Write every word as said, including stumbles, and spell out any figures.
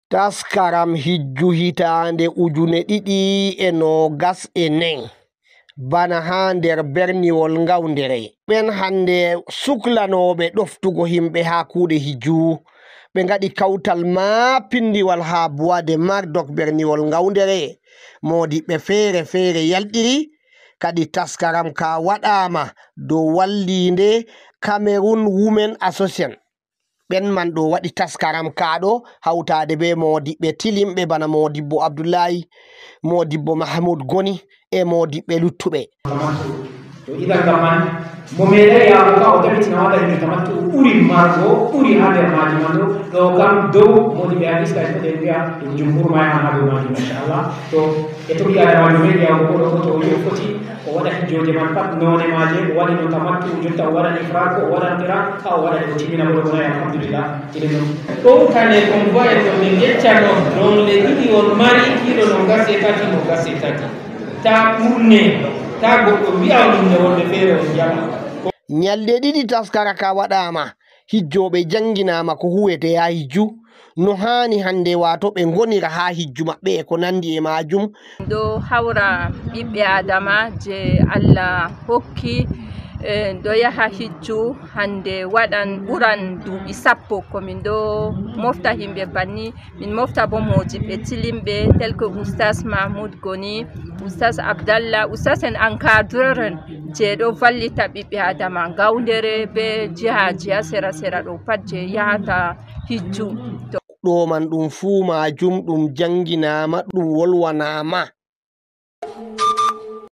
Taskaram hijju hitaande ujune ɗiɗi e noogas e nayi, bana haa nder berniwol Ngawdere. Ɓen hannde suklanooɓe ɗoftugo himɓe haa kuuɗe hijju, ɓe ngaɗi kawtal maa pindiwal haa Bois de Mardok berniwol Ngawdere. Moodiɓɓe feere feere yalɗiri, kadi taskaram ka waɗaama dow walliinde Cameroon Women Association. Ɓen man ɗo waɗi taskaram kaa ɗo, hawtaade bee moodiɓɓe tilimɓe bana moodibbo Abdullahi, moodibbo Mahmud Goni e moodiɓɓe luttuɓe. To idan kam man, mo meeɗay yaago ka o tabitina wala hino tamattu ɓuri margo, ɓuri haa nder maaji man ɗo. Ɗo kam dow moodiɓɓe al iska e foden mbiya ɗum jumhur may an haa dow maaji, machallah. To e to ɓi adamajo meeɗi yaago ko ɗo ko to o wi'i o foti o waɗa hijjooje man pat noone maaje, o waɗi no tamattu, jotta o waɗan ifraad, ko o waɗan qiran, haa o waɗa ɗe o timmina, bolo bonay, alhamdulillah. Iɗen ɗon ɗowtane konvoyen ɗo ɓe ngeccano donle ɗiɗi on mari kiilo noogas e tati, noogas e tati. Taa ɓurne, taa goɗɗo wi'a on ɗum nde wonɓe feere on jaɓa. Nyalɗe ɗiɗi taskara ka waɗaama, hijjooɓe jannginaama ko huwete haa hijju, no haani hannde, waato ɓe ngonira haa hijju maɓɓe e ko nanndi e maajum. Ɗo hawra ɓiɓɓe Aadama je Allah hokki, eh, ɗo yaha hijju hannde waɗan ɓuran duuɓi sappo. Ko min ɗo mofta yimɓe banni, min mofta bo moodiɓɓe tilimɓe, tel que Oustaz Mahmoud Goni, Oustaz Abdallah, Oustaz en encadreur en je ɗo vallita ɓiɓɓe Aadama Ngawdere be jihaaji haa sera sera ɗo pat je yahata hijju. To Ɗo man ɗum fuu maajum ɗum jannginaama, ɗum wolwanaama.